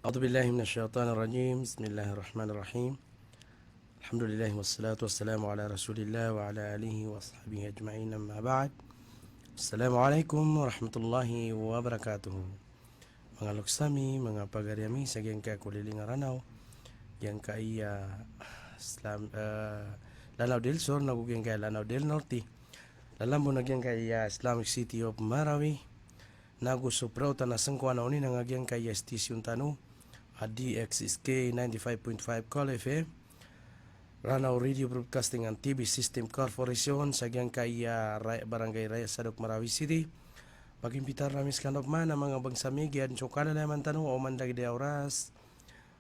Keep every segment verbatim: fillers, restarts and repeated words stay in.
أعوذ بالله من الشيطان الرجيم. بسم الله الرحمن الرحيم. الحمد لله والصلاة والسلام على رسول الله وعلى آله وأصحابه أجمعين. أما بعد. السلام عليكم ورحمة الله وبركاته. Manga loks ami, manga pagari ami, sa giyangkaya ko lilinga Ranaw, giyangkaya Islam, eh, Lanao del Sur, nago giyangkaya Lanao del Norte. Lalambo na giyangkaya Islamic City of Marawi, nago so praotan a sangkowan a oninang a giyangkaya station tano a D X S K ninety-five point five Kol F M, Ranaw Radio Broadcasting and T V System Corporation, sa giyangkaya Ray-, Barangay Raya Sadok, Marawi City. Pagimpitar ami skano pman a manga bangsa mi, giya dn so kalalayaman tano, oman lagid a oras,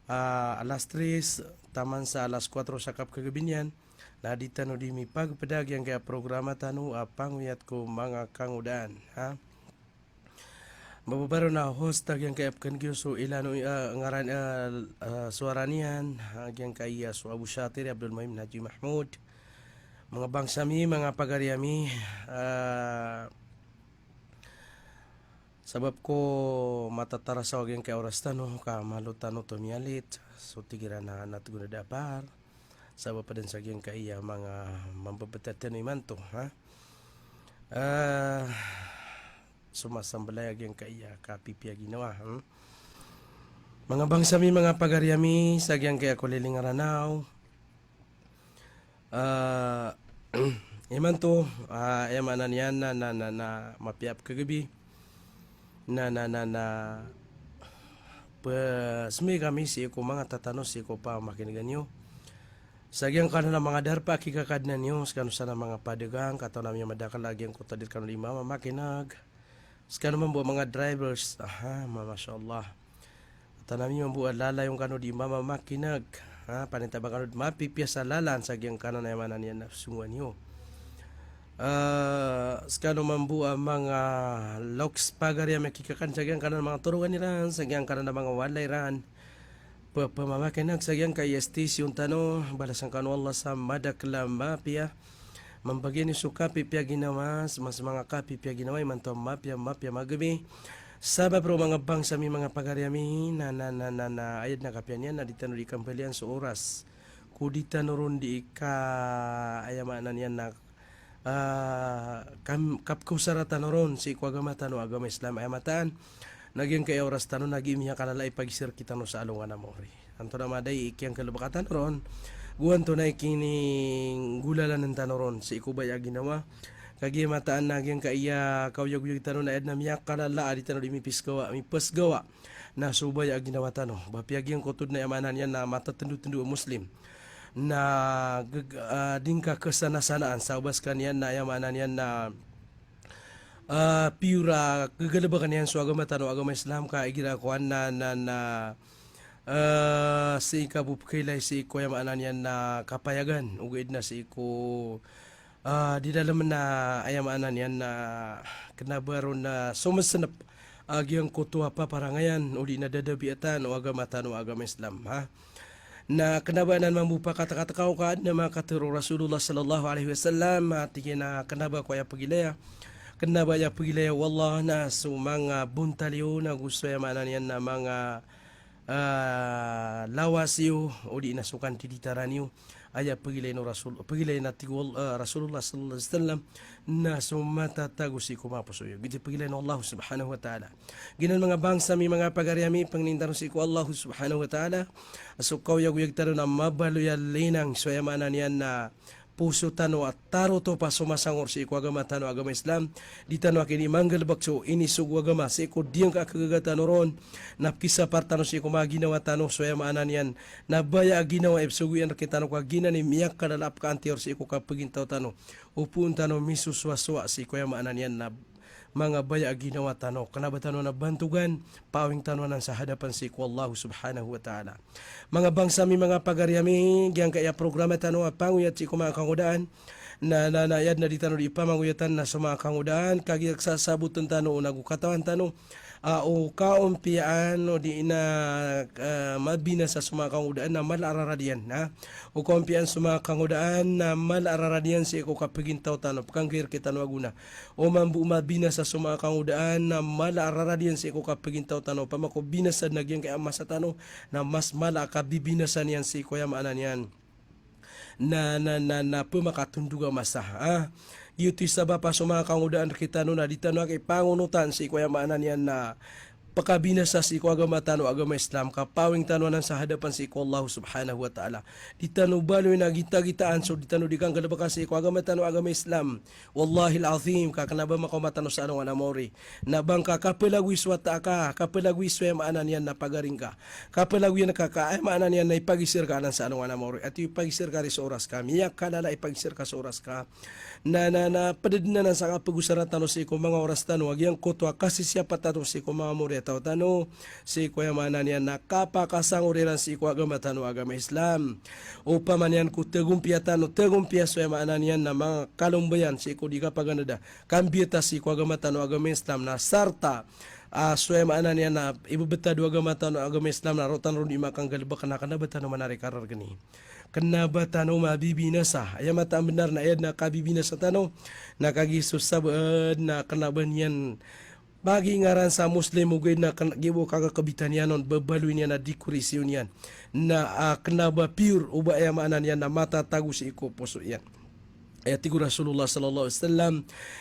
ah, alas tres taman sa alas kuwatro sa kapkagabi niyan, na di tano di mipagpda giyangkaya programa tano a Pangoyat ko Manga Kangodaan, ha? Mbababaro na host a giyangkaya pkhan'g iyo so ilano, ah, ngaran, ah, ah, so ngaran iyan, ah, giyangkaya so Abu Shatir Abdul Muhaimin Haji Mahmud. Manga bangsa mi, manga pagari ami, ah, sabap ko matatarasa o giyangkaya oras tano ka malo tano to miyalit so tig iran a natgon a da a par. Sabap dn sa giyangkaya manga mambabata tano imanto, ha? Ah, so masambala a giyangkaya kapipiya ginawa, hmm? Manga bangsa mi, manga pagari ami, sa giyangkaya ko lilinga Ranaw. Ah, imanto, ah, aya maana niyan na, na, na, na mapiya a pkhagabi. Na, na, na, na, pe, smi kami sii ko manga tatano sii ko pamakin'gan iyo. Sa giyangkanan a manga darpa a kikakadnan iyo, skano san a manga padagang, katawan ami a madakl a giyangkoto a di rkano di mamamakin'g. Skano mambo a manga drivers, aha, ma-, masha Allah. Katawan ami mambo a lalayon kano di mamamakin'g, ha, paninta ba kano di mapipiya sa lalan sa giyangkanan a aya maana niyan na songowan iyo. Ah, skano mambo a manga loks pagari ami a kikakadn sa giyangkanan a manga torongan iran, sa giyangkanan a manga walay iran. Pe-, pemamakin'g sa giyangkaya station tano, balasan kano o Allah sa madakl a mapiya. Mambagian iyo so kapipiya ginawa, mas, mas manga kapipiya ginawa imanto a mapiya, mapiya magabi. Sabap roo manga bangsa mi, manga pagari ami, na, na, na, na, na, aya dn a kapiya niyan na di tano di kambalian so oras. Ko di tano ron di ka, aya maana niyan na, ah, kam-, kapkosara tano ron sii ko agama tano, agama Islam, aya mataan. Na giyangkaya oras tano na gii miyakalala i pagisir kitano sa alongan a maori. Antonaa madai i kiyanggalbka tano ron, go antonaa i kinggolalan tano ron sii ko baya a ginawa. Kagiya mataan na giyangkaya kaoyagoyag tano na aya dn a miyakalala a di tano di mipsgawa, mipsgawa na so baya a ginawa tano. Ba piya giyangkoto dn a aya maana niyan na matatndotndo a Muslim na geg-, ah, di ngka khasanasanaan sa oba skaniyan na aya maana niyan na, ah, pure a gegalbkn iyan so agama tano, agama Islam, ka igira kowan na, na, na, ah, sii ka bo pkhailay sii ko aya maana niyan na kapayagan, ogaid na sii ko, ah, di dalm na aya maana niyan na kna ba ron na somsnp a giyangkoto a paparangayan odi na dadabiatan o agama tano, agama Islam, ha. Na kna ba anan mambo pakatkatka o ka adn a makatharo o Rasulullah sallallahu alaihi wasallam, a tig iyan a kna ba ko aya pagilaya, kna ba aya pagilaya o Allah na so manga bontal iyo, nago so aya maana niyan na manga, ah, lawas iyo, odi na so kantiditaran iyo, aya pagilay o Rasul, pagilay na tig o Al-, ah, Rasulullah sallallahu alaihi wasallam, na so matatago sii ko manga poso iyo, giyoto i pagilay o Allah subhanahu wa ta'ala. Giyanan manga bangsa mi, manga pagari ami, pangnin tano sii ko Allah subhanahu wa ta'ala a so kaoyagoyag tano na mabaloy a linang so aya maana niyan na poso tano a tarotop a somasangor sii ko agama tano, agama Islam. Di tano akini manggalbk so inisogo o agama sii ko diyangka a khagaga tano ron. Na pkisapar tano sii ko manga ginawa tano so aya maana niyan na baya a ginawa i psogo iyan rktano ka giyanan i miyakalala a pkaantiyor sii ko kapagintaw tano. O poon tano misosowasowa sii ko aya maana niyan na manga baya a ginawa tano, kna ba tano anan bantogan, paawing tano anan sa hadapan sii ko Allah subhanahu wa ta'ala. Manga bangsa mi, manga pagari ami, giyangkaya programa tano a Pangoyat sii ko Manga Kangodaan, Na, na, na, aya dn a di tano di pamangoyatan na so manga kangodaan, kagiya sasaboten tano o nago katawan tano, a, o kaompiyaan o di na, a, mabinasa so manga kangodaan na mala a rarad iyan, ha? O kaompiyaan so manga kangodaan na mala a rarad iyan sii ko kapagintaw tano, pkanggiir kitano a gona. O mambo mabinasa so manga kangodaan na mala a rarad iyan sii ko kapagintaw tano, pamako binasa dn a giyangkaya masa tano, na mas mala a kabibinasa niyan sii ko aya maana niyan na, na, na, na pmakatondog a masa, ha? Giyoto i sabap a so manga kangodaan rkitano na di tano aki pangonotan sii ko aya maana niyan na pkabinasa sii ko agama tano a agama Islam, kapaawing tano anan sa hadapan sii ko Allah subhanahu wa ta'ala. Di tano baloy na gitagitaan so di tano di kanggalbka sii ko agama tano a agama Islam. Wallahil azim, ka kna ba makaoma tano sa alongan a maori. Na ba ngka kapalagoy so wata ka, kapalagoy so aya maana niyan na pagari ngka. Kapalagoyan ka, ka aya maana niyan na ipagisir ka anan sa alongan a maori. Ati ipagisir ka ri so oras ka. Miyakalala ipagisir ka so oras ka. Na, na, na, pd dn anan sa kapagosara tano sii ko manga oras tano a giyangkoto a kasisiyapa tano sii ko manga maori a taw tano. Sii ko aya maana niyan na kapakasangoda iran sii ko agama tano a agama Islam. Opama niyan ko tagompiya tano, tagompiya so aya maana niyan na manga kalombayan sii ko di kapaganada, kambiyata sii ko agama tano a agama Islam na sarta, a, so aya maana niyan na ibebetad o agama tano a agama Islam na roo tano ron di makanggalbk na kna ba tano manari karargni. Kna ba tano mabibinasa. Aya mataan bnar na aya dn a kabibinasa tano na kagiya so sabaad na kna ba niyan Ba giya ngaran sa Muslim ogaid na kn-, giya bo kakakbitan iyan on, babaloy niyan a di korisiyon iyan. Na, ah, kna ba pure o ba aya maana niyan na matatago sii ko poso iyan. Aya tig o Rasulullah sallallahu alaihi wasallam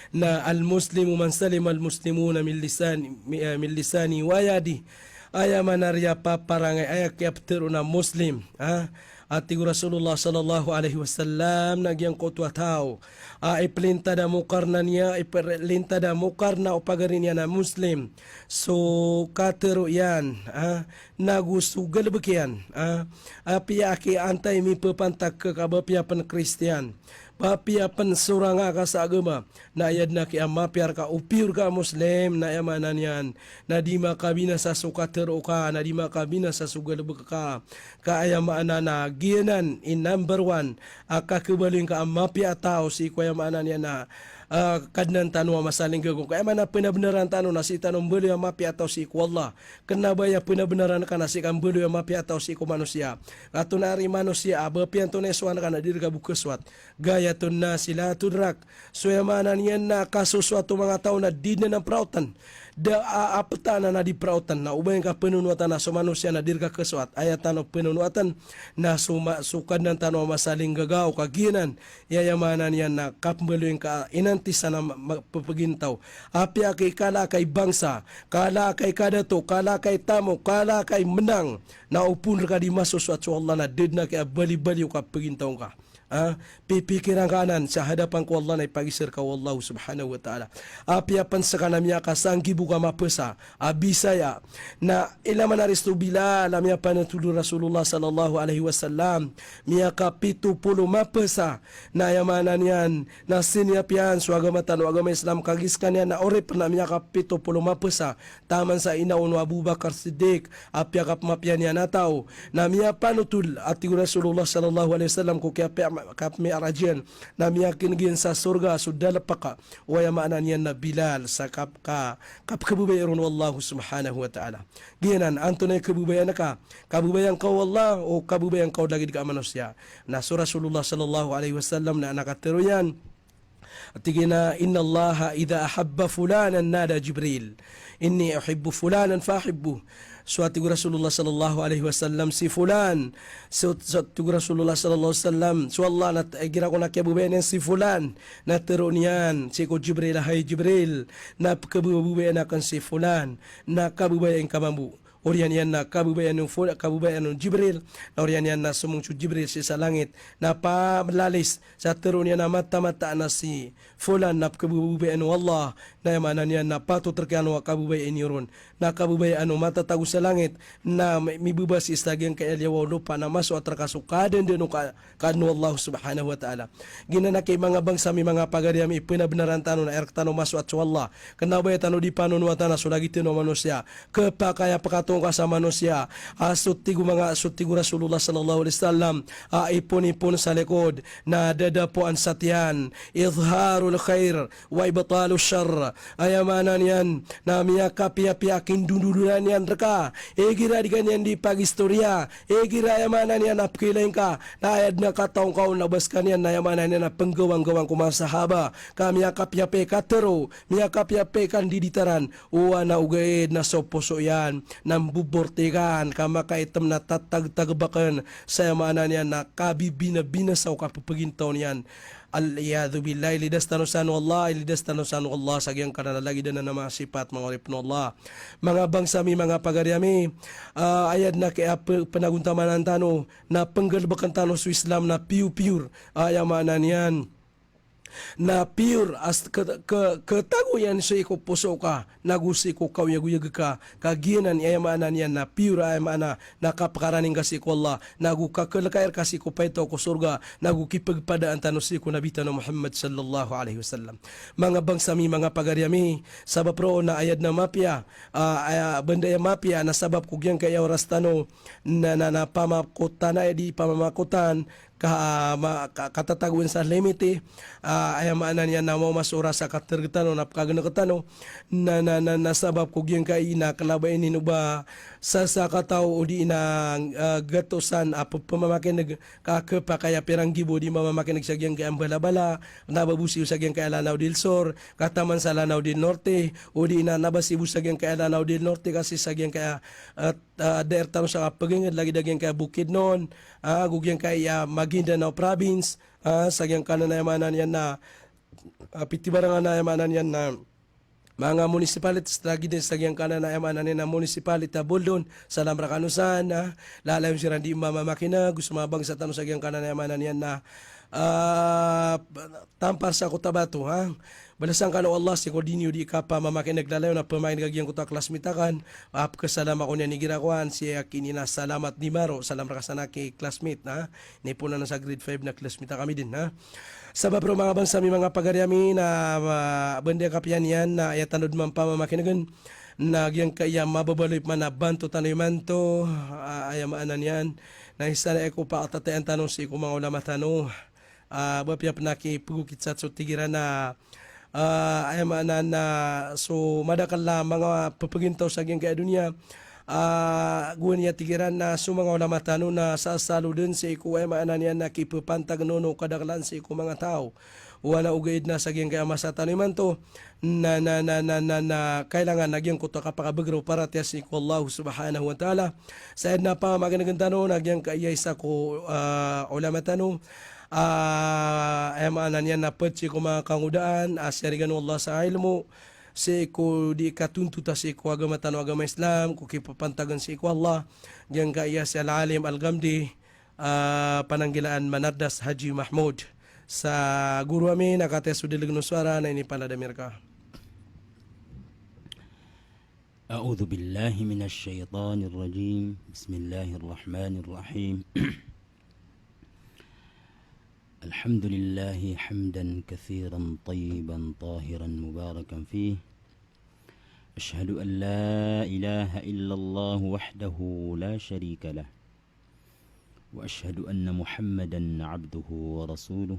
na, "Al-Muslimu man salima al-Muslimuna min lisani, mi-, eh, min lisani wa yadi." Aya maana riya paparangay, aya kiyaptero na Muslim, ha? A tig o Rasulullah sallallahu alaihi wasallam na giyangkoto a taw a iplintad a mokarna niya, iplintad a mokarna o pagari niyan a Muslim so katero iyan, ah, nago so galebek iyan, ah, apiya aki antai mipepantag ka ba apiya pen Kristiyan, ba apiya pen sorang a ka sa agama, na aya den aki a mapiya reka o pure ka a Muslim, na aya maana niyan na di makabinasa so katero ka, na di makabinasa so galebek ka. Ka aya maana na giyanan i number one a kakebaloy ngka a mapiya a taw sii ko aya maana niyan na, ah, Kadnan tano a masa a linggago. Ka aya maana penabenaran tano na sii tano mbaloy a mapiya a taw sii ko Allah. Kena ba aya penabenaran ka na sii ka mbaloy a mapiya a taw sii ko manosiya. Ka antonaa i manosiya a ba apiya antonaa i sowan ka na di reka bo kesowat. Ghayatun nasi la tudrak. So aya maana niyan na kasosowat o manga taw na di den a praotan. Da a, a petaan a na di praotan na o ba ingka penonowatan a so manosiya na di reka kesowat. Aya tano penonowatan na so ma-, so Kadnan tano a masa a linggago ka giyanan. Aya maana niyan na kapembaloy ngka a inantisan a ma-, ma-, pepegintaw. Apiya aki kala ka i bangsa, kala ka i kadato, kala ka i tamok, kala ka i menang. Na o phoon reka di masosowat so Allah na da den aki a balibali o kapegintaw ngka. Ah, pipikiran ka anan sa hadapan ko Allah na ipagiser ka o Allah subhanahu wa ta'ala. Apiya pen seka na miyakasanggibo ka mapesa a Bisaya. Na ilay man a risto Bilal a miyapanotol o Rasulullah sallallahu alaihi wasallam. Miyakapito polo mapesa. Na aya maana niyan na siniyap iyan so agama tano a agama Islam, kagiya sekaniyan na oripen a miyakapito polo mapesa. Taman sa inaon o Abu Bakar Siddiq, apiya kapemapiya niyan a taw. Na miyapanotol, a tig o Rasulullah sallallahu alaihi wasallam ko kiyapiya-, kapemi'raj iyan. Na miyakineg iyan sa sorga so dalepaka. O aya maana niyan na Bilal, sa kap-, ka-, kapekebebay ron o Allah subhanahu wa ta'ala. Giyanan, antonaa i kebebayaan ka? Kabebayaan ka o Allah, o kabebayaan ka o lagid ka a manosiya? Na so Rasulullah sallallahu alaihi wasallam na, na katero iyan. Tig iyan a, "Innallaha idha ahabba fulanan nada Jibril. Inni uhibbu fulanan fa ahibbuh." So a tig o Rasulullah sallallahu alaihi wasallam si fulan. So, so a tig o Rasulullah sallallahu alaihi wasallam, so Allah na t-, igira ko na kiyabebayaan iyan si fulan. Na tero niyan, sii ko Jibril, "Hay Jibril, na pekebebayaan aken si fulan." Na kabebayaan ka mambo. Oriyan iyan na kabebayaan o ful-, kabebayaan o Jibril. Na oriyan iyan na somong so Jibril sii sa langit. Na pamelalis sa tero niyan a mataan-mataan a si fulan na pekebebayaan o Allah. na aya maana niyan na patot rka ano a kababayaan iyo ron, na kababayaan o matatago sa langit, na mi-, mibaba sii sa giyangkaya liyawaw o lopa, na masoat rka so kadendeno ka, kano Allah subhanahu wa ta'ala. Giyanan a kay manga bangsa mi, manga pagari ami, pnabenaran tano na aya rktano masoat so Allah. Kna o ba aya tano di panonoatan a so lagid tano a manosiya. Khapakay a pkatongka sa manosiya a so tig o manga, so tig o Rasulullah sallallahu alaihi wasallam, a ipon-ipon sa likod, na dadapoan sa tiyan, idharul khair wa ibtalus sharr. Aya maana niyan na miyakapiyapiya a kindondolonan iyan rka, igira di ka niyan di pagistoriya, igira aya maana niyan na pkhailay ngka, na aya dn a kataw ngka on na ba skaniyan na aya maana niyan na pnggawanggawang ko manga sahaba, ka miyakapiyapiya i katharo, miyakapiyapiya i kandiditaran, o ana ogaid na so poso iyan na mbobortikan, ka makaitm na tatagtagbakn sa aya maana niyan na kabibinabinasa o kapphgintaw niyan. Al-iyadhu billah, ilidas tano san o Allah, ilidas tano san o Allah sa giyangkanan a lagid anan a manga sipat, manga oripn o Allah. Manga bangsa mi, manga pagari ami, ah, aya dn a kaya p-, pnagontamanan tano, na pnggalbkn tano so Islam na pure-pure, aya maana niyan na pure a s-, k-, k-, khatago iyan sii ko poso ka, nago sii ko kaoyagoyag ka, ka giyanan i aya maana niyan na pure a aya maana na kapkarani ngka sii ko Allah, nago kakhlkay rka sii ko paitaw ko sorga, nago kipagpadaan tano sii ko Nabi tano Muhammad sallallahu alaihi wasallam. Manga bangsa mi, manga pagari ami, sabap roo na aya dn a mapiya, ah, aya, banda aya mapiya na sabap ko giyangkaya oras tano, na, na, na pamakotan a aya di pamamakotan, ka, ma-, ka, katatagoan sa limiti, ah, aya maana niyan na maoma so oras a katrg tano na pkagnk tano, na, na, na, na sabap ko giyangkai na kna ba inin o ba sa, sakataw odi na, ah, gatosan a p-, pmamakin'g, ka khapakay a pira nggibo di mamamakin'g sa giyangkai a mbalabala, na ba bo sii sa giyangkai a Lanao del Sur, kataman sa Lanao del Norte, odi na, na ba sii bo sa giyangkai a Lanao del Norte, ka sii sa giyangkai a, ah, ah, daer tano sa kapagingd lagid a giyangkai a Bukidnon, ah, ago giyangkai a Maguindanao Province, ah, sa giyangkanan a aya maana niyan na, ah, pitibarangan a aya maana niyan na manga municipalities lagid sa giyangkanan a aya maana niyan na municipality a Boldon, salam rkano san, ah, lalayon siran di mamamakin'g, so manga bangsa tano sa giyangkanan a aya maana niyan na, ah, tampar sa Cotabato, ha. Balasan kano o Allah sii ko di niyo di kapamamakin'g, lalayon a pamakin'g a giyangkoto a classmate akn, a pkhasalam ako niyan igira kowan, sii a kini na Salamat Dimaro, salam rka san a ki classmate, ha. Inipoon anan sa grade five na classmate akami dn, ha. Sabap roo manga bangsa mi, manga pagari ami na, ah, banda a kapiya niyan na aya tano dn mampamamakin'gn, na giyangkai a mababaloy pman a banto tano imanto, ah, aya maana niyan na isa na aya ko pakatatayaan tano sii ko manga ulama tano, ah, ba piya pn a kipgokit sa so tig iran a, ah, aya maana na so madakl a manga pphagintaw sa giyangkai a doniya, ah, gowani a tig iran na so manga ulama tano na sasalo dn sii ko aya maana niyan na kipphantagn on o kadaklan sii ko manga taw. Oway na ogaid na sa giyangkai a masa tano imanto, na, na, na kailangan a giyangkoto a kapakabagr o paratiyaya sii ko Allah subhanahu wa ta'ala. Sa aya dn a pamamakin'gn tano na giyangkai a isa ko, ah, ulama tano, ah, aya maana niyan na pd sii ko manga kangodaan a siyarigan o Allah sa ilmo, sii ko di katontot a sii ko agama tano a agama Islam, ko kipphapantagan sii ko Allah, giyangkai a si Al-Alim Al-Ghamdi, ah, pananggilaan Manardas Haji Mahmud. Sa goro ami na kataya so dlg o sowara na inipalad ami rka. أعوذ بالله من الشيطان الرجيم. بسم الله الرحمن الرحيم. الحمد لله حمدا كثيرا طيبا طاهرا مباركا فيه. أشهد أن لا إله إلا الله وحده لا شريك له. وأشهد أن محمدا عبده ورسوله.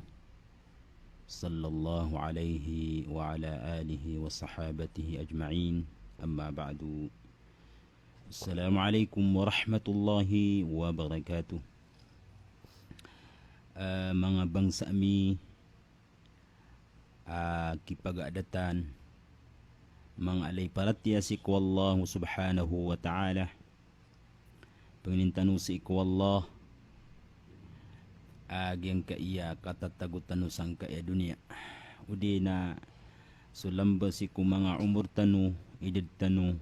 صلى الله عليه وعلى آله وصحابته أجمعين. أما بعد. السلام عليكم ورحمة الله وبركاته. Ah, manga bangsa mi, ah, kipagadatan, manga alay paratiyaya sii ko Allah subhanahu wa ta'ala. Pangnin tano sii ko Allah a giyangkai a katatago tano sangkai a doniya. Odi na so lamba sii ko manga omor tano, idad tano,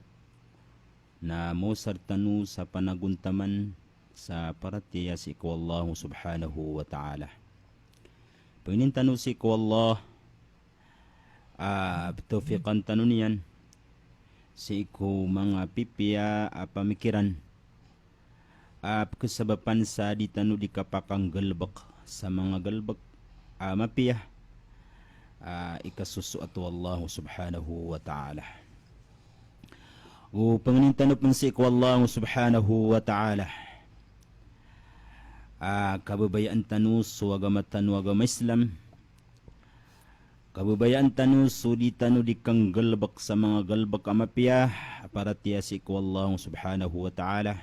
na mosar tano sa panagontaman sa paratiyaya sii ko Allah subhanahu wa ta'ala. Pangnin tano sii ko Allah a ptawfiqan tano niyan sii ko manga pipiya a pamikiran a pkhasabapan sa di tano di kapakanggalbk sa manga galbk a mapiya a ikasosoat o Allah subhanahu wa ta'ala. O pangnin tano pn sii ko Allah subhanahu wa ta'ala a kababayaan tano so agama tano a agama Islam. Kababayaan tano so di tano di kanggalbk sa manga galbk a mapiya a paratiyaya sii ko Allah subhanahu wa ta'ala.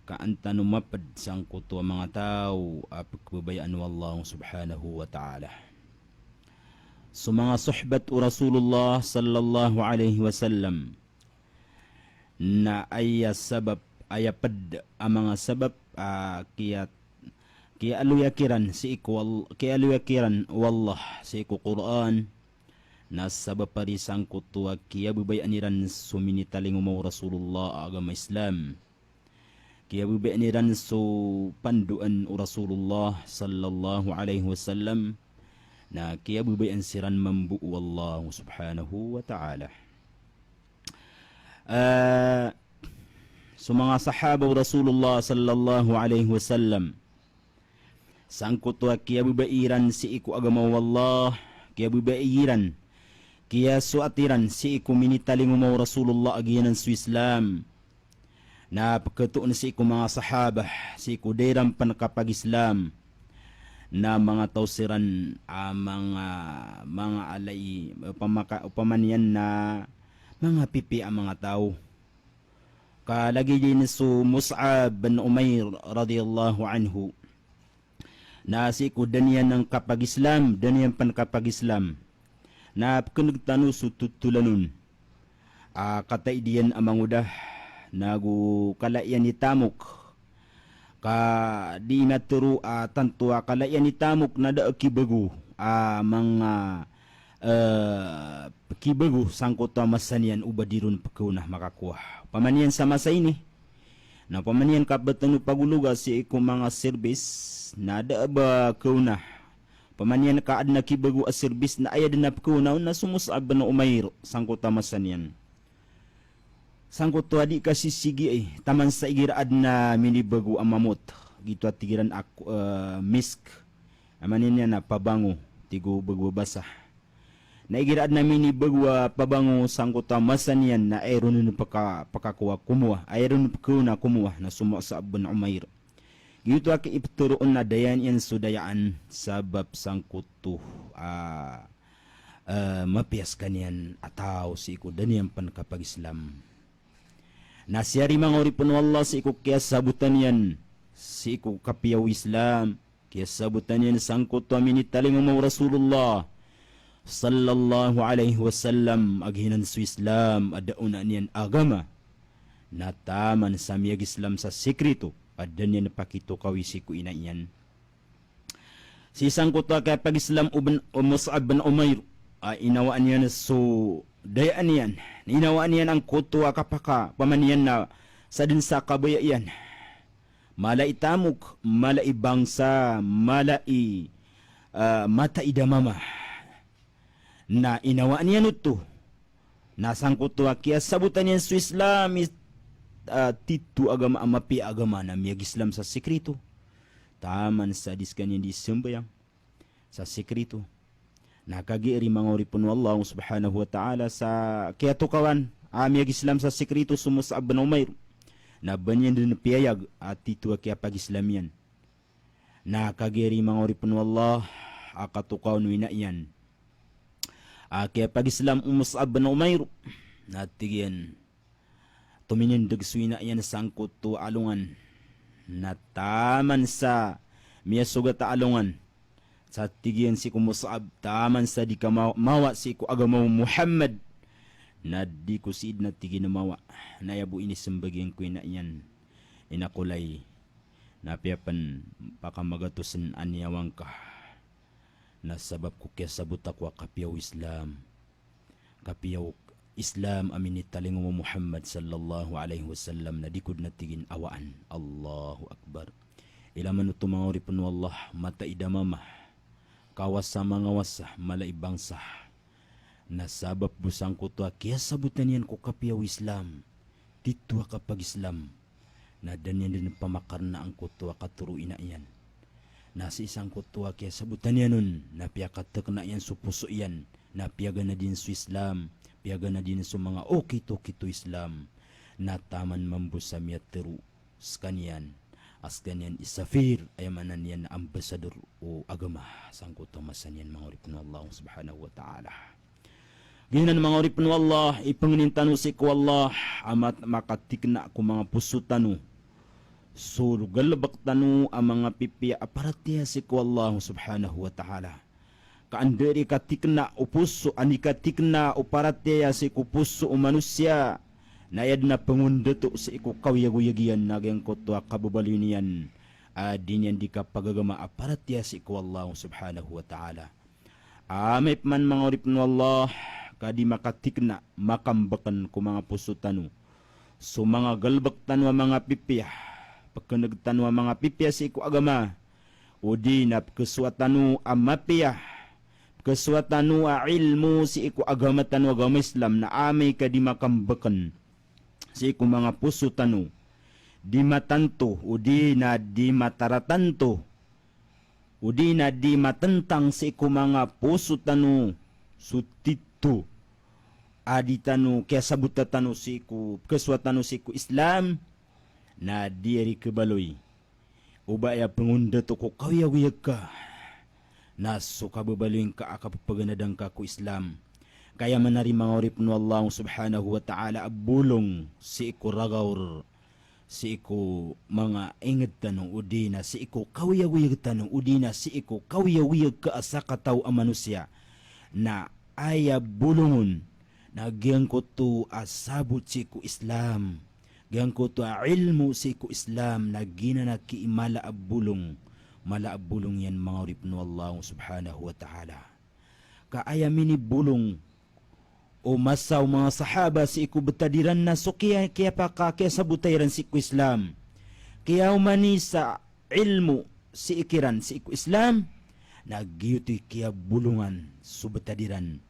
Ka an tano mapd sangkoto a manga taw a pkhababayaan o Allah subhanahu wa ta'ala. So manga sohbat o Rasulullah sallallahu alaihi wasallam na aya sabap, aya pd a manga sabap a kiya, kiyaaloya kiran sii ko Al-, kiyaaloya kiran o Allah sii ko Qur'an, na sabap ari sangkoto a kiyababayaan iran so minitalingoma o Rasulullah a agama Islam. Kiyababayaan iran so pandoan o Rasulullah sallallahu alaihi wasallam, na kiyababayaan siran mambo o Allah subhanahu wa ta'ala. Eh, so manga sahaba o Rasulullah sallallahu alaihi wasallam, sangkoto a kiyababayai iran sii ko agama o Allah, kiyababayai iran, kiyasoat iran sii ko minitalingoma o Rasulullah a giyanan so Islam. Na pkhatoon sii ko manga sahaba, sii ko da iran pn kapag-Islam na manga taw siran a manga, manga ala i, opama ka, opama niyan na manga pipiya a manga taw. Ka lagid iyan so Mus'ab bin Umair radiyallahu anhu. Na sii ko da niyan kapag-Islam, da niyan pn kapag-Islam. Na pkhan'g tano so totolan on. A, kataid iyan a mangoda, nago kala iyan i tamok. Ka di iyan tharoa tanto a kala iyan i tamok na da a kibago a manga, eh, kibago sangkoto a masa niyan o ba di ron pkhaona makakowa. Opama niyan sa masa ini, na opama niyan ka ba tano pagologa sii ko manga serbis, na da a ba khaona. Opama niyan ka adn a kibago a serbis na aya dn a pkhaona on na so Mus'ab bin Umair sangkoto a masa niyan. Sangkoto a di kasisigiay, taman sa igira adn a minibago a mamot. Giyoto a tig iran a, eh, misk. Opama niyan a pabango, tig o bago a basa. Na igira adn a minibago a pabango sangkoto a masa niyan na aya ron pka, pkakowa komowa, aya ron pkhaona komowa na so Mus'ab bin Umair. Giyoto a kiiptharo on na dayaan iyan so dayaan sabap sangkoto a, eh, mapiya skaniyan a taw sii ko da niyan pn kapag-Islam. Na siyari manga oripn o Allah sii ko kiyasabotan iyan sii ko kapiya o Islam, kiyasabotan iyan sangkoto a minitalingoma o Rasulullah sallallahu alaihi wasallam a giyanan so Islam a da a onaan iyan a agama. Na taman sa miyag-Islam sa sikrito a da niyan pakitokawi sii ko ina iyan. Sii sangkoto a kiyapag-Islam o bin, o Mus'ab bin Umair, a inawaan iyan so dayaan iyan. Inawaan iyan angkoto a kapaka, opama niyan na sadn sa kabaya iyan. Mala i tamok, mala i bangsa, mala i, ah, mataid a mama. Na inawaan iyan oto. Na sangkoto a kiyasabotan iyan so Islam i, ah, tito a agama a mapiya a agama na miyag-Islam sa sikrito. Taman sa di skaniyan di sambayang sa sikrito. Na kagiya ari manga oripn o Allah subhanahu wa ta'ala sa kiyatokawan a miyag-Islam sa sikrito so Mus'ab bin Umair. Na ba niyan dn piyayag a tito a kiyapag-Islam iyan. Na kagiya ari manga oripn o Allah a katokawan o ina iyan a kiyapag-Islam o Mus'ab bin Umair. Na tig iyan, tominindg so ina iyan sangkoto a alongan. Na taman sa miyasogat a alongan. Sa tig iyan sii ko Mus'ab, taman sa di ka ma-, mawa sii ko agama o Muhammad. Na di ko sii dn a tig iyan mawa. Na aya bo inismbag iyan ko ina iyan. Ina ko lay. Na apiya pn pakamagatos a niyawa ngka. Na sabap ko kiyasabot ako a kapiya o Islam. Kapiya o Islam a minitalingoma o Muhammad sallallahu alaihi wasallam na di ko dn a tig iyan awaan. Allahu Akbar. Ila man oto manga oripn o Allah, mataid a mama. Kawasa mangawasa, mala i bangsa. Na sabap bo sangkoto a kiyasabotan iyan ko kapiya o Islam, tito a kapag-Islam, na da niyan dn pamakarna angkoto a katoro ina iyan. Na sii sangkoto a kiyasabotan iyan on, na piyakatkna iyan so poso iyan, na piyaganad iyan so Islam, piyaganad iyan so manga okit-okit o Islam, na taman mambo sa miyatero skaniyan, a skaniyan i safir, aya maana niyan na ambasador o agama sangkoto a masa niyan, manga oripn o Allah subhanahu wa ta'ala. Giyanan, manga oripn o Allah, ipangnin tano sii ko Allah a mat-, makatikna ko manga poso tano so galbk tano a manga pipiya a paratiyaya sii ko Allah subhanahu wa ta'ala. Ka anda i katikna o poso, anda i katikna o paratiyaya sii ko poso o manosiya, na aya dn a pangondato sii ko kawiyagoyag iyan na giyangkoto a kababaloy niyan a di niyan di kapagagama a paratiyaya sii ko Allah subhanahu wa ta'ala. Amay pman, manga oripn o Allah, ka di makatikna, makambkn ko manga poso tano so manga galbk tano a manga pipiya, pkneg tano a manga pipiya sii ko agama, odi na pkhasowa tano a mapiya, pkhasowa tano a ilmo sii ko agama tano a agama Islam, na amay ka di makambkn sii ko manga poso tano, di matanto, odi na di mataratanto, odi na di matntang sii ko manga poso tano so tito a di tano kiyasabota tano sii ko, pkhasowa tano sii ko Islam, na di ari kabaloy o ba aya pangondato ko kawiyagoyag ka na so kababaloy ngka a kappaganadan ka ko Islam. Ka aya maana ri, manga oripn o Allah subhanahu wa ta'ala, a bolong sii ko ragaw r sii ko manga ingd tano, odi na sii ko kawiyagoyag tano, odi na sii ko kawiyagoyag ka a sakataw a manosiya, na aya bolong on na giyangkoto a sabot sii ko Islam, giyangkoto a ilmo sii ko Islam, na giyanan a ki-, mala a bolong, mala a bolong iyan, manga oripn o Allah subhanahu wa ta'ala. Ka aya minibolong o masa o manga sahaba sii ko btad iran na so kiya-, kiyapaka-, kiyasabota iran sii ko Islam, kiyaomani sa ilmo sii kiran sii ko Islam, na giyoto i kiyabolongan so btad iran.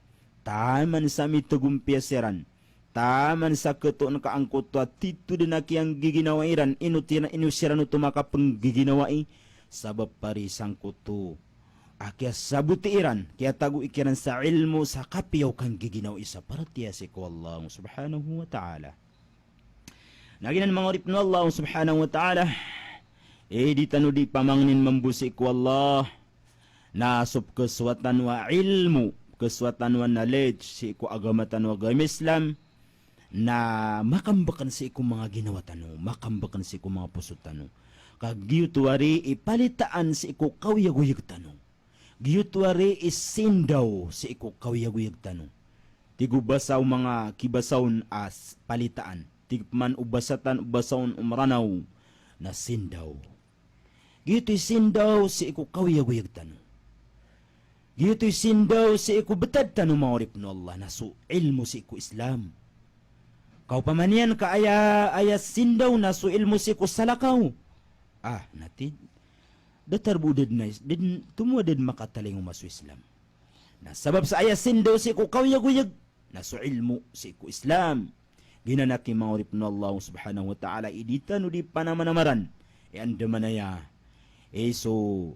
Taman sa mitagompiya siran, taman sa khatoon ka angkoto a tito dn a kiyanggiginawai ran, ino tiran, ino siran oto makapnggiginawai, sabap ari sangkoto a kiyasaboti iran, kiyatagoi kiran sa ilmo, sa kapiya o kanggiginawai sa paratiyaya sii ko Allah subhanahu wa ta'ala. Na giyanan, manga oripn o Allah subhanahu wa ta'ala, e, di tano di pamangnin mambo sii ko Allah na so pkhasowa tano a ilmo, pkhasowa tano a knowledge sii ko agama tano a agama Islam, na makambkn sii ko manga ginawa tano, makambkn sii ko manga poso tano. Ka giyoto ari i palitaan sii ko kawiyagoyag tano. Giyoto ari i sindaw sii ko kawiyagoyag tano. Tig o basa o manga kibasa on a s-, palitaan. Tig pman o basa tan-, o basa on o Mranaw na sindaw. Giyoto i sindaw sii ko kawiyagoyag tano. Giyoto i sindaw sii ko btad tano, manga oripn o Allah, na so ilmo sii ko Islam. Ka opama niyan ka aya, aya sindaw na so ilmo sii ko salakaw, ah, na ti, datar bo da dn a is-, da dn, tomo a da dn makatalingoma so Islam. Na sabap sa aya sindaw sii ko kawiyagoyag na so ilmo sii ko Islam. Giyanan aki, manga oripn o Allah subhanahu wa ta'ala, i di tano di panamanamaran i andamanaya i so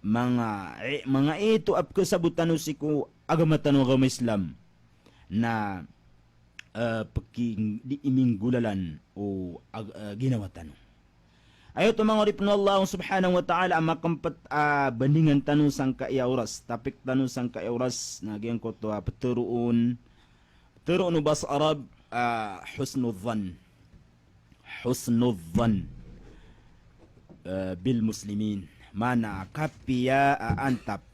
manga, i, manga ito a pkhasabot tano sii ko agama tano a agama Islam na, eh, pki-, di iminggolalan o ag-, eh, ginawa tano. Aya oto, manga oripn o Allah subhanahu wa ta'ala, a makmpt a bandingan tano sangkai a oras, topic tano sangkai a oras, na giyangkoto a ptharoon, ptharoon o basa Arab a husnudh dhann. Husnudh dhann, eh, bil muslimin. Maana kapiya a antap.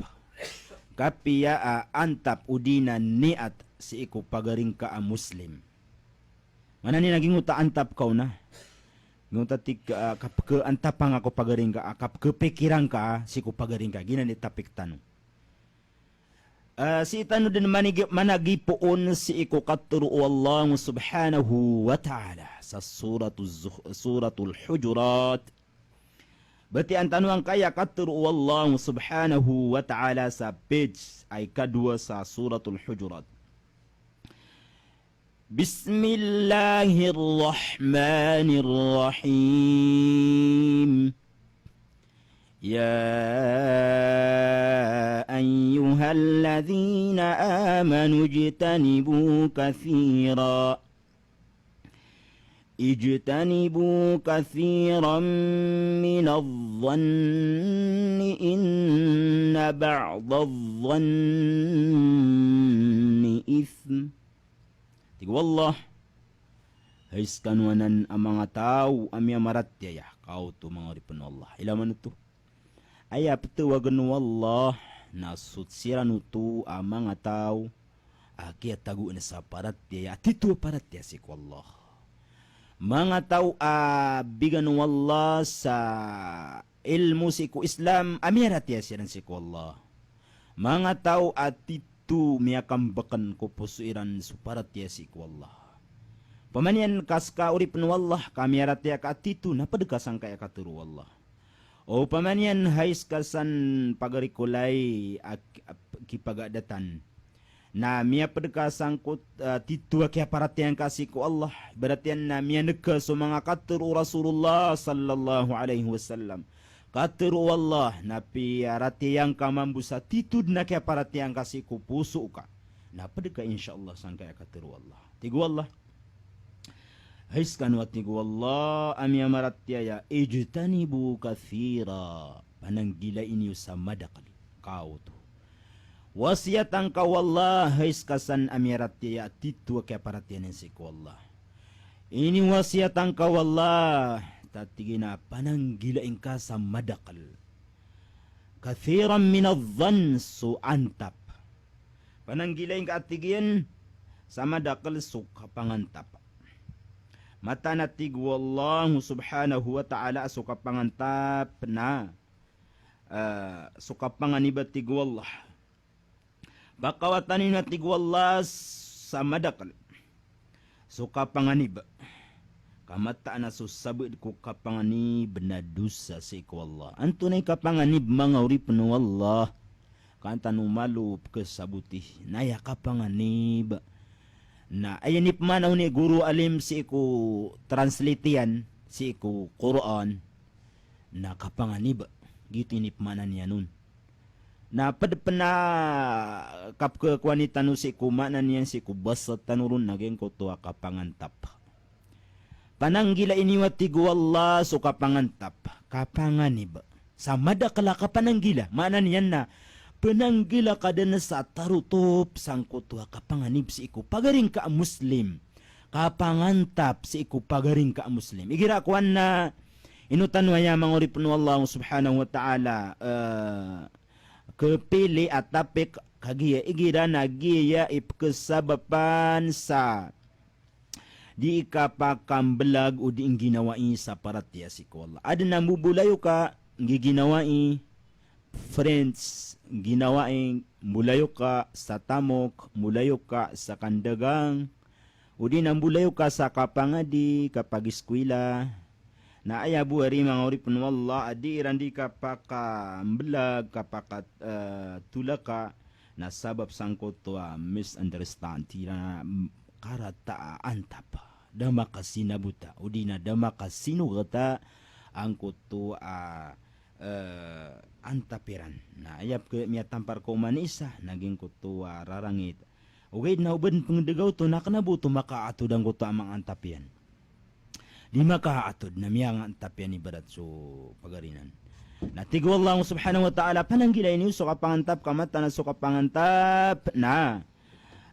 Kapiya a antap odi na niyat sii ko pagari ngka a Muslim. Maana niyan na giyangkoto a antap ka on na, giyangkoto a tig ka, ah, kapkhaantapa ngka ko pagari ngka, ah, kapkhapikiran ka sii ko pagari ngka. Giyanan i topic tano. Ah, sii tano dn manigi-, managipoon sii ko katharo o Allah subhanahu wa ta'ala sa Suratuz Zukh-, Suratul Hujurat. Batiya tano angkaya katharo o Allah subhanahu wa ta'ala sa page a ikadowa sa Suratul Hujurat. بسم الله الرحمن الرحيم. يا أيها الذين آمنوا اجتنبوا كثيرا اجتنبوا كثيرا من الظن إن بعض الظن إثم. Tig o Allah, hay skano anan a manga taw a miyamaratiyaya, kaoto manga oripen o Allah. Ilay man oto. Aya pthawagen o Allah na so siran oto a manga taw a kiyatagoan sa paratiyaya, a tito a paratiyaya sii ko Allah. Manga taw a bigan o Allah sa ilmo sii ko Islam a miyaratiyaya siran sii ko Allah. Manga taw a tito miyakambeken ko poso iran so paratiyaya sii ko Allah. Opama niyan ka ska oripen o Allah ka miyaratiyaya ka a tito, na ped ka sangkaya katharo o Allah. Opama niyan hay ska san pagari ko lay a k-, a p-, kipagadatan, na miyaped ka sangkoto a tito a kiyaparatiyaya ngka sii ko Allah. Ibarat iyan na miyaneg ka so manga katharo o Rasulullah sallallahu alaihi wasallam. Katharo o Allah, na piyaratiyaya ngka mambo sa tito den a kiyaparatiyaya ngka sii ko poso ka, na ped ka insha Allah sangkaya katharo o Allah. Tig o Allah, hay skano, a tig o Allah, a miyamaratiyaya, ijtanibu kathira, pananggilai niyo sa madakel. Kaoto. Wasiyat angka o Allah, hay ska san a miyaratiyaya a tito a kiyaparatiyaya niyan sii ko Allah. Iniwasiyat angka o Allah, ta tig iyan a pananggilai ngka sa madakel. Kathiran minadh-dhann, so antap. Pananggilai ngka, a tig iyan, sa madakel so kapangantap. Mataan a tig o Allah subhanahu wa ta'ala a so kapangantap na, eh, so kapanganib, a tig o Allah. Pakawatan iyo, a tig o Allah, sa madakel so kapanganib. Ka mataan a so sabaad ko kapanganib na dosa sii ko Allah. Antonaa i kapanganib, manga oripen o Allah? Ka an tano malo pekesaboti. Na aya kapanganib na aya inipmaana on i goro alim sii ko translate iyan sii ko Qur'an, na kapanganib. Giyoto i inipmaana niyan on. Na ped pen a kapekekowani tano sii ko maana niyan sii ko basa tano ron na giyangkoto a kapangantap. Pananggilai niyo, a tig o Allah, so kapangantap, kapanganib, sa madakel a kapananggila. Maana niyan na penanggila ka den sa tarotop sangkoto a kapanganib sii ko pagari ngka a Muslim. Kapangantap sii ko pagari ngka a Muslim. Igira kowan na ino tano aya, manga oripen o Allah subhanahu wa ta'ala, eh, kepili a topic, kagiya igira na giya i pekesabapan sa di kapakambelag o di ngginawai sa paratiyaya sii ko Allah. Aden a mbobolayoka, nggiginawai, friends, ngginawai, mbolayoka sa tamok, mbolayoka sa kandagang, odi na mbolayoka sa kapangadi, kapagiskwila. Na aya bo ari, manga oripen o Allah, a di iran di kapakambelag, kapaka, eh, tolaka, na sabap sangkoto a misunderstand, iran a, mm, karata a antap. Da makasinabota, odi na da makasinogata angkoto a, eh, antap iran. Na aya peke miyatampar ko oman i isa, na giyangkoto a rarangit. Ogaid na o ba den pengedega oto, na kena bo oto makaatod angkoto a manga antap iyan. Di makaatod, na miyangantap iyan ibarat so pagari nan. Na tig o Allah subhanahu wa ta'ala, pananggilai niyo so kapangantap, ka mataan a so kapangantap na,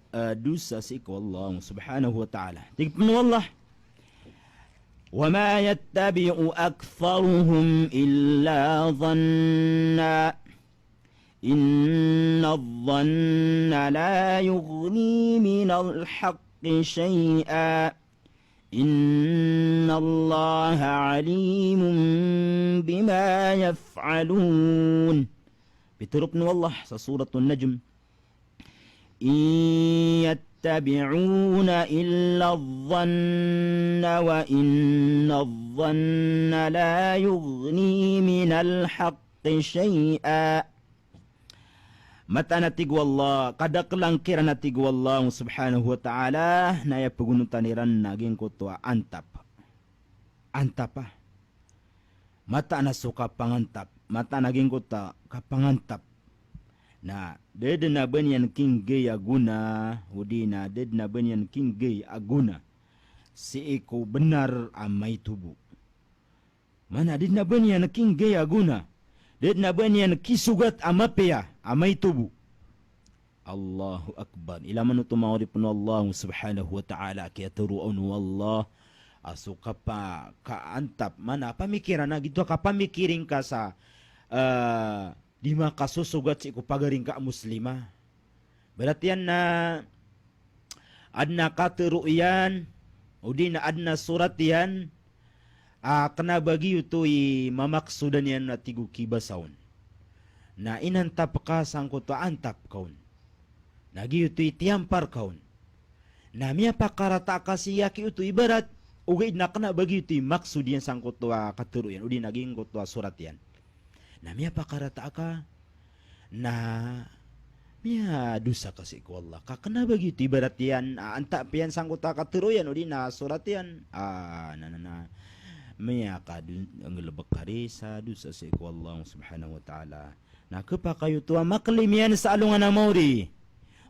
eh, dosa sii ko Allah subhanahu wa ta'ala. Tig pen o Allah, "Wa ma yattabi'u aktharuhum illa dhanna. Inna dhanna la yughni minal haqqi shay'a. Innallaha alimun bima yaf'alun." Pitharo pen o Allah sa Suratun Najm, "In yattabi'una illa dhanna wa inna dhanna la yughni minal haqqi shay'a." Mataan a tig o Allah, kadaklan kiran a tig o Allah subhanahu wa ta'ala, na aya pagonotan iran na giyangkoto a antap. Antap a. Mataan a so kapangantap. Mataan a giyangkoto a kapangantap. Na da dn a ba niyan kinggay a gona, odi na da dn a ba niyan kinggay a gona sii ko bnar a maito bo. Maana da dn a ba niyan kinggay a gona, da dn a ba niyan kisogat a mapiya a maito bo. Allahu Akbar. Ilay man oto manga oripn o Allah subhanahu wa ta'ala, kiyatharoa on o Allah a so kapa-, kaantap, maana pamikiran a giyoto a kapamikiring ka sa, eh, di makasosogat sii ko pagari ngka a Muslima. Ibarat iyan na adn a katharo iyan, odi na adn a sorat iyan, a kna ba giyoto i mamaksodan iyan a tig o kibasa on. Na inantap ka sangkoto a antap ka on. Na giyoto i tiyampar ka on. Na miyapakarata ka sii a giyoto ibarat, ogaid na kna ba giyoto i maksod iyan sangkoto a katharo iyan, odi na giyangkoto a sorat iyan. Na miyapakarata ka, na miyadosa ka sii ko Allah. Ka kna ba giyoto ibarat iyan, a, antap iyan sangkoto a katharo iyan, odi na sorat iyan. A, na, na, na. Miyakado-, nggalbk ka di sa dosa sii ko Allah subhanahu wa ta'ala. Na khapakay oto a maklaim iyan sa alongan a maori.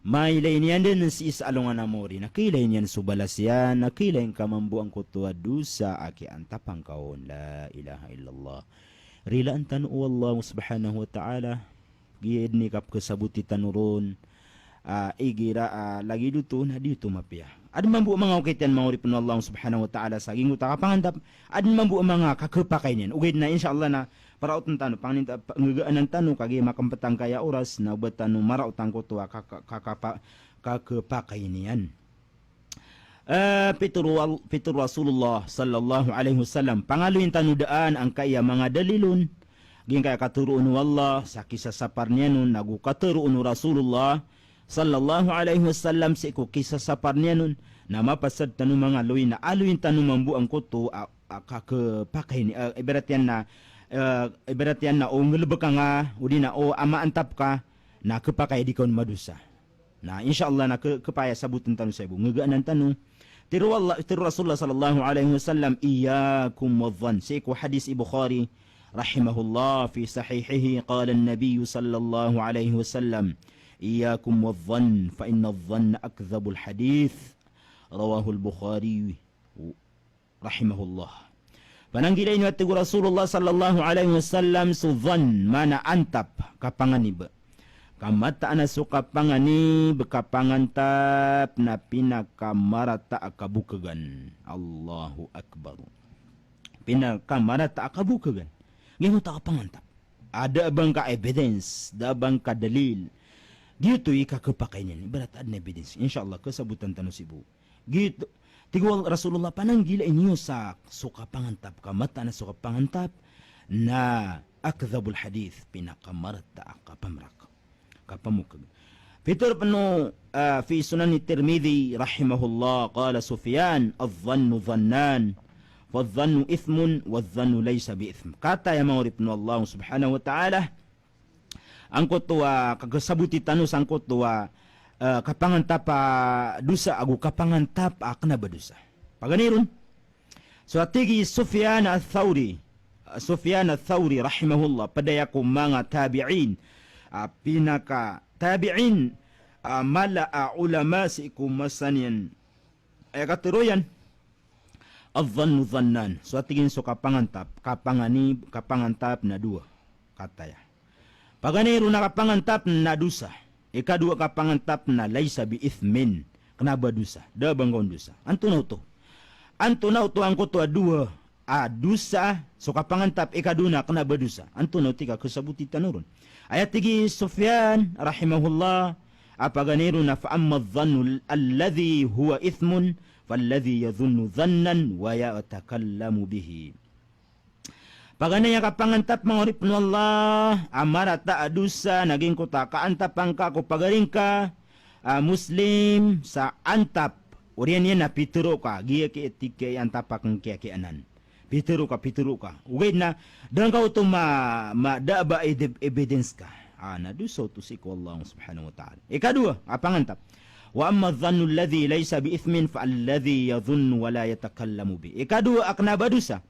Mailay niyan dn sii sa alongan a maori. Na kailay niyan so balas iyan, na kailay ngka mambo angkoto a dosa a kiyaantapan ka on. La ilaha illallah. Rilaan tano o Allah subhanahu wa ta'ala. Giya dn i kapkhasaboti tano ron. A, igira, a, lagid oto na di oto mapiya. Adn mambo a manga okit iyan manga oripn o Allah subhanahu wa ta'ala sa giyangkoto a kapangantap. Adn mambo a manga kakhapakay niyan. Ogaid na insha Allah na paraotn tano, pangnin ta-, pa-, nggagaanan tano, kagiya makmptang kaya oras, na oba tano maraot angkoto a ka-, ka-, ka-, kapa-, kakhapakay niyan. Eh, pitharo Al-, pitharo Rasulullah sallallahu alaihi wasallam, pangaloyin tano daan angkaya manga dalil on, giyangkaya katharo on o Allah sa kisasapar niyan on, nago katharo on o Rasulullah sallallahu alaihi wasallam sii ko kisasapar niyan on, na mapasad tano mangaloy na aloyin tano mambo angkoto a, a, kakhapakay ni, a, ibarat iyan na, a, ibarat iyan na o nggalbk ka nga, odi na o amaantap ka, na khapakay a di ka on madosa. Na, insha Allah, na kh-, khapakay a sabotn tano sii bo. Nggagaanan tano. Tharo Allah, tharo Rasulullah sallallahu alaihi wasallam, "Iyyakum wadh-dhann." Sii ko hadith i Bukhari, rahimahullah, fi sahihihi, qala an-Nabi sallallahu alaihi wasallam, "Iyyakum wadh-dhann, fa inna adh-dhanna akdhabul hadith." Rawahul Bukhari. Rahimahullah. Pananggilai niyo a tig o Rasulullah sallallahu alaihi wasallam so dhann, maana antap, kapanganib. Ka mataan a so kapanganib, kapangantap na pinakamarata a kabokhagan. Allahu Akbar. Pinakamarata a kabokhagan. Giyoto a kapangantap. A da a ba ngka evidence, da a ba ngka dalil. Giyoto i kakhapakay niyan. Ibarat adn a evidence. Insha Allah, kasabotan tano sii bo. Giyoto, tig o Rasulullah, pananggilai niyo sa so kapangantap, ka mataan a so kapangantap na akdhabul hadith, pinakamarata a kapamrak, kapamokhag. Pitharo pn o, ah, fi Sunan Tirmidhi rahimahullah, qala Sufyan, "Adh-dhannu dhannan, fadh-dhannu ithmun, wadh-dhannu laysa bi ithm." Kataya manga oripn o Allah subhanahu wa ta'ala, angkoto a, ah, kakasaboti tano sangkoto a, ah, ah, kapangantap a dosa ago kapangantap a kna ba dosa. Paganay ron. So a tig i Sufyan Ath-Thawri, ah, Sufyan Ath-Thawri rahimahullah, pd aya ko manga tabi'in, ah, pinaka tabi'in, ah, mala a ulama sii ko masa niyan. Aya katharo iyan, adh-dhannu dhannan. So a tig iyan so kapangantap, kapanganib, kapangantap na dowa. Kataya. Paganay ron a kapangantap na dosa. Ikadowa a kapangantap na laysa bi ithmin. Kna ba dosa. Da a ba ngka on dosa. Antonaa oto? Antonaa oto angkoto a dowa a dosa, so kapangantap, ikadowa na kna ba dosa. Antonaa oto i kakasaboti tano ron? Aya tig i Sufyan, rahimahullah, a paganay ron na, "Fa amma adh-dhannu alladhi huwa ithmun, falladhi yadhunnu dhannan wa yatakallamu bihi." Paganay a kapangantap, manga oripn o Allah, a marata a dosa, na giyangkoto a kaantapan ka ko pagari ngka a Muslim sa antap. Oriyan iyan na pitharo ka, giya ki-, tig ka i antap akn kiya ki anan. Pitharo ka, pitharo ka. Ogaid na, da ngka oto ma-, ma-, da a ba ed-, evidence ka. a na dosa oto sii ko Allah subhanahu wa ta'ala. Ikadowa a pangantap, wa amma adh-dhannu alladhi laysa bi ithmin fa alladhi yadhunnu wa la yatakallamu bih. Ikadowa a kna ba dosa,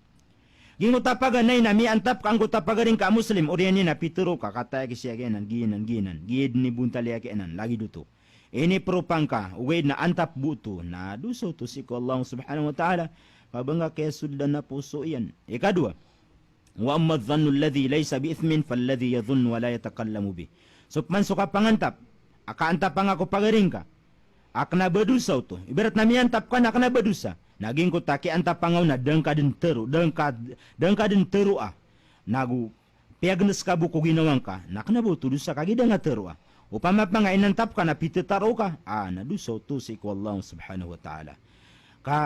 giyangkoto a paganay na miyaantap ka angkoto a pagari ngka a Muslim, oriyan iyan na pitharo ka, kataya ki siya giyanan, giyanan, giyanan, giyanan i bontal iyan giyanan, lagid oto. Inipropa ngka, ogaid na antap bo oto, na dosa oto sii ko Allah subhanahu wa ta'ala, ka ba ngka kiyasoldan a poso iyan. Ikadowa, wa amma adh-dhannu alladhi laysa bi ithmin falladhi yadhunnu wa la yatakallamu bih. So pman so kapangantap a kaantapan ka ko pagari ngka a kna ba dosa oto. Ibarat na miyaantap ka na kna ba dosa. Na giyangkoto a kiyaantapan ka on na da ngka dn tharoa, da ngka, da ngka dn tharoa. Nago piyagns ka bo ko ginawa ngka, na kna ba oto dosa kagiya da ngka tharoa. Opama pn ka inantap ka na pithataro ka, a na dosa oto sii ko Allah subhanahu wa ta'ala. Ka,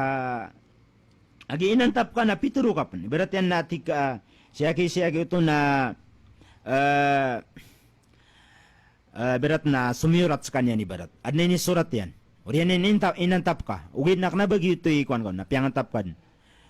kagiya inantap ka na pitharo ka pn. Ibarat iyan na tig ka, siyaki, siyaki oto na, eh, eh, ibarat na somiyorat skaniyan ibarat. Adn a inisorat iyan. Oriyan iyan inta-, inantap ka. Ogaid na kna ba giyoto i kowan ka on, na piyangantap ka dn.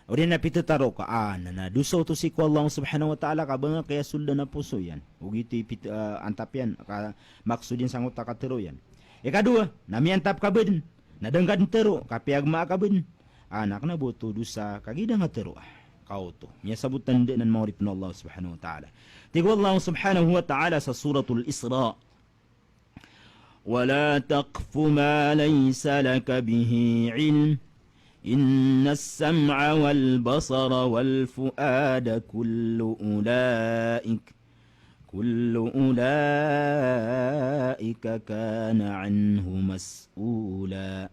Oriyan na pithataro ka. A, na, na dosa oto sii ko Allah subhanahu wa ta'ala ka ba ngka kiyasoldan a poso iyan. Ogaid i pit-, eh, antap iyan, ka maksod iyan sangkoto a katharo iyan. Ikadowa, na miyaantap ka ba dn. Na da ngka dn tharoa, ka piyagmaa ka ba dn. A, na kna ba oto dosa kagiya da ngka tharoa. Ka oto. Miyasabotan dn anan manga oripn o Allah subhanahu wa ta'ala. Tig o Allah subhanahu wa ta'ala sa Suratul Isra, "Wa la taqfu ma laysa laka bihi ilm. Innas sam'a wal basara wal fu'ada kullu ulaik, kullu ulaika kana anhu mas'ula."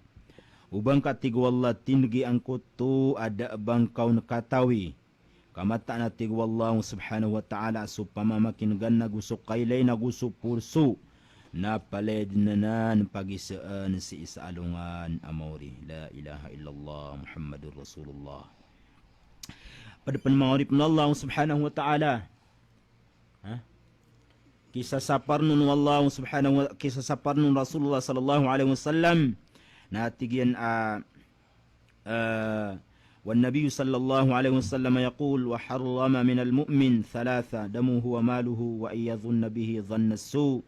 O ba ngka, tig o Allah, tindgi angkoto a da a ba ngka on katawi. Ka mataan a, tig o Allah subhanahu wa ta'ala, so pamamakin'gan nago so kailay nago so porso na palaya dn anan pagisaan sii sa alongan a maori. La ilaha illallah Muhammadur Rasulullah. Pd pn manga oripn o Allah subhanahu wa ta'ala. Ha? Kisasaparn on o Allah subhanahu wa, kisasaparn on o Rasulullah sallallahu alaihi wasallam. Na tig iyan a, eh, "Wan Nabiyyu sallallahu alaihi wasallam yaqul, wa harrama minal mu'min thalatha, damuhu wa maluhu, wa an yadhunna bihi dhanna su."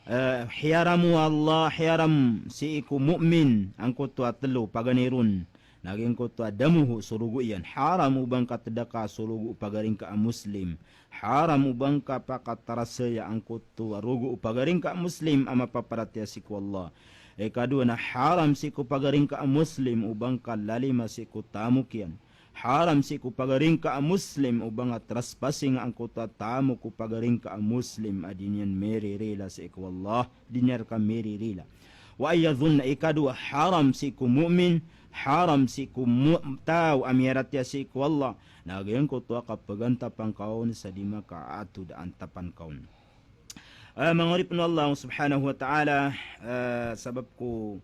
Eh, hiyaram o Allah, hiyaram sii ko mu'min angkoto a tlo, paganay ron. Na giyangkoto a damuhu, so rogo iyan. Haram o ba ngka tdaka so rogo o pagari ngka a Muslim. Haram o ba ngka pakatarasaya angkoto a rogo o pagari ngka a Muslim a mapaparatiyaya sii ko Allah. Ikadowa na haram sii ko pagari ngka a Muslim o ba ngka lalima sii ko tamok iyan. Haram sii ko pagari ngka a Muslim o ba ngka trespassinga angkoto a tamok o pagari ngka a Muslim a di niyan miririla sii ko Allah. Di niyan rka miririla. Wa an yadhunna, ikadowa, haram sii ko mu'min, haram sii ko mu-, taw a miyaratiyaya sii ko Allah, na giyangkoto a kapagantapan ka on sa di makaatod a antapan ka on. Eh, manga oripn o Allah subhanahu wa ta'ala, eh, sabap ko,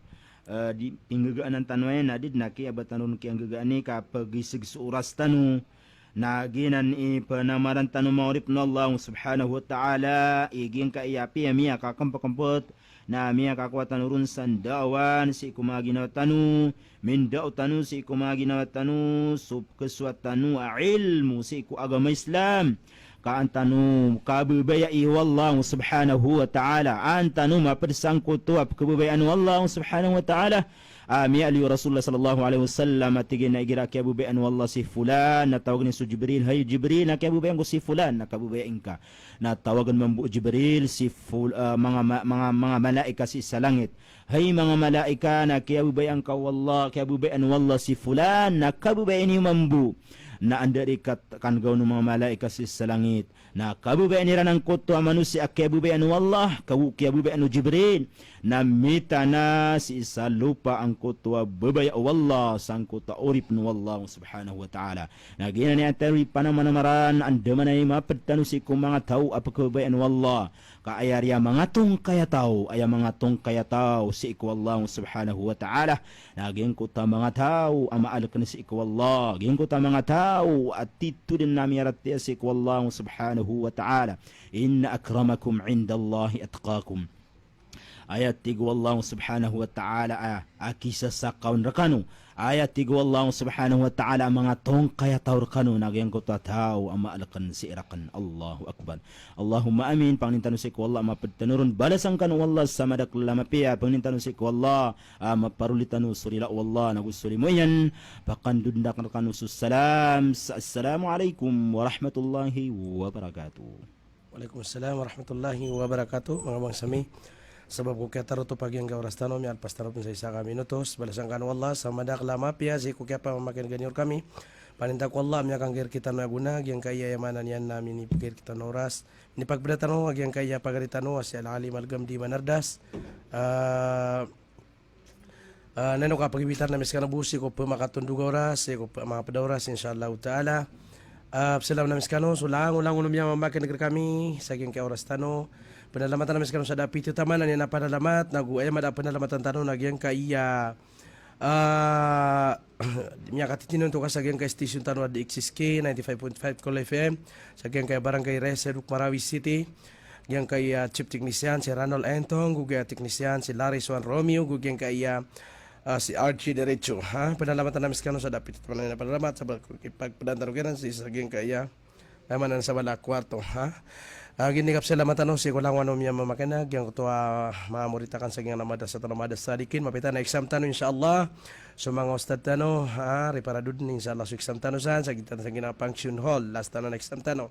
eh, di, pinggagaanan tano aya na di dn a kiyabatan ron kiyanggagaan i ka pagisg so oras tano, na giyanan i pnamaran tano manga oripn o Allah subhanahu wa ta'ala, i giyangkaya apiya miyakakmpkmpt, na miyakakowa tano ron sa ndaowan sii ko manga ginawa tano, mindao tano sii ko manga ginawa tano, so pkhasowa tano a ilmo sii ko agama Islam. Ka an tano kababayai o Allah subhanahu wa ta'ala, an tano mapd sangkoto a pkhababayaan o Allah subhanahu wa ta'ala. A, miyaaloy o Rasulullah sallallahu alaihi wasallam a tig iyan a igira kiyababayaan o Allah si fulan, na tawagn iyan so Jibril, "Hay Jibril, na kiyababayaan ko si fulan." Na kababayai ngka. Na tawagn mambo o Jibril si ful-, ah, manga ma-, manga, manga malaikat sii sa langit. "Hay manga malaikat, na kiyababayaan ka o Allah, kiyababayaan o Allah si fulan." Na kababayai niyo mambo. Na anda i kat-, kanggaw o manga malaikat sii sa langit. Na kababayaan iran angkoto a manosiya a kiyababayaan o Allah, kago kiyababayaan o Jibril. Na mitana sii sa lopa angkoto a babaya o Allah sangkoto a oripn o Allah subhanahu wa ta'ala. Na giyanan i antaroy panamanamaran, andamanaya i mapd tano sii ko manga taw a pkhababayaan o Allah. Ka aya riya manga tongkay a taw, aya manga tongkay a taw sii ko Allah subhanahu wa ta'ala. Na giyangkoto a manga taw a maalkn sii ko Allah, giyangkoto a manga taw a tito dn a miyaratiyaya sii ko Allah subhanahu wa ta'ala. "Inna akramakum indallahi atqakum." Aya tig o Allah subhanahu wa ta'ala a, a kisasakaon rekano. Aya tig o Allah subhanahu wa ta'ala a manga tongkay a taw rekano na giyangkoto a taw a maaleken sii raken. Allahu Akbar. Allahumma amin. Pangnin tano sii ko Allah a maped tano ron balasan kano o Allah sa madakel a mapiya. Pangnin tano sii ko Allah a maparoli tano so rila o Allah nago so limo iyan. Pakandodon rekano so salam. Sa-, Assalamu alaikum warahmatullahi wabarakatuh. Waalaikumsalam warahmatullahi wabarakatuh. Manga bangsa mi, sabap ko kiyatarotopa giyangkai a oras tano, miyalpas tano pen sa isa ka minutos. Balasan kano o Allah sa madakel a mapiya sii ko kiyapamamakinega niyo rekami. Paninta ko Allah a miyakanggay rekitano a gona giyangkai a aya maana niyan na minipegay rekitano a oras. Minipagpeda tano a giyangkai a pagari tano a si Al-Alim Al-Ghamdi Manardas. Ah, Ah, na ino ka pagibitar na miskano bo sii ko pemakatondog a oras, sii ko pe-, manga ped a oras, insha Allahu ta'ala. Ah, pesalam na miskano so langolangon o miyamamakineg rekami sa giyangkai a oras tano. Penalamatan na miskano sa da pitetaman iyan a panalamat, nago aya mada a penalamatan tano na giyangkai a, ah, miyakatitinonto ka sa giyangkai a station tano a D X S K ninety-five point five Kol F M, sa giyangkai a Barangay Rese, Rock Marawi City. Giyangkai a chief technician si Ranol Entong, go giya technician si Larry Swan Romeo, go giyangkai a, ah, si R G Derecho, ha? Penalamatan ami sekano sa da pitetaman iyan a panalamat, sabap ko ipagpeda tano kiran sii sa giyangkai a, aya maana niyan sa bala a kuwarto, ha? Ah, gini ka pesalamatan tano sii ko langowan o miyamamakineg, giyangkoto a manga morit akn sa giyangkai a Madrasah tano, Madrasah Sadiqin, mapita na exam tano, insha Allah. So manga ustadh tano, ha, riparadod, insha Allah, so exam tano san, sa giyangkai a function hall, last tano na exam tano.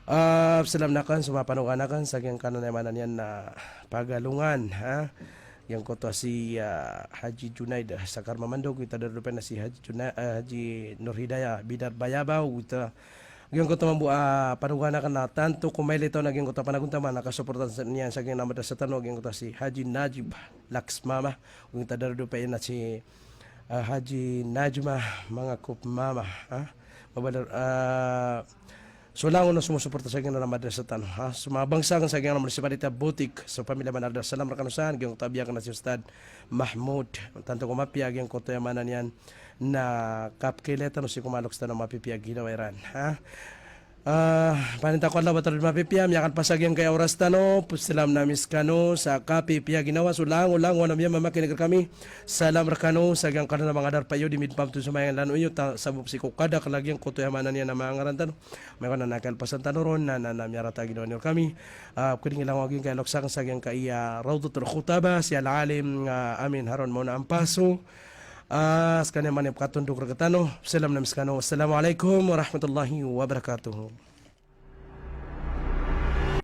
Ah, pesalamatan akn so mapanogan akn sa giyangkanan a aya maana niyan na Pagalongan, ha. Giyangkoto a si, ah, Haji Junaid, ah, Sakar Mamandog, go gitadarodopen a si Haji Juna-, ah, Haji Nur Hidayah Bidar Bayabaw, go gita. Giyangkoto mambo a panogan akn na tanto ko mailay tano na giyangkoto a panagontaman na kasoportaan sa, niyan sa giyangkai a Madrasah tano, giyangkoto a si Haji Najib Laksmama, go gitadarodopen a si ah, Haji Najma Mangakop Mama, ha? Mabalar, ah, so langon o somosoporta sa giyangkai a Madrasah tano, ha? So manga bangsa akn sa giyangkai a Municipality a Botik, so pamilya Manardas, salam rekano san, giyangkoto a biya akn a si Ustadh Mahmud, tanto ko mapiya giyangkoto a aya maana niyan na kapekilay tano sii ko manga loks tano a mapipiya a ginawa iran, ha? Ah, paninta ko Allah a ba tano di mapipiya, miyakalpas a giyangkai a oras tano, pesalamatan ami sekano sa kapipiya a ginawa, so langolangon a miyamamakineg rekami. Salam rekano sa giyangkanan a manga darpa iyo di mid pamto so mayang lano iyo, ta-, sabap sii ko kadakel a giyangkoto a aya maana niyan a manga ngaran tano. Miyakanan a kalpasan tano ron, na, na, na miyarata a ginawa niyo rekami. Ah, pekading ilangon a giyangkai a loks akn sa giyangkai a Rawdatul Khutabah, si Al-Alim, ah, Amin Harun Mauna Ampaso. Ah, sekaniyan man i pekatondog rekitano. Pesalamatan ami sekano. Assalamu alaikum warahmatullahi wabarakatuh.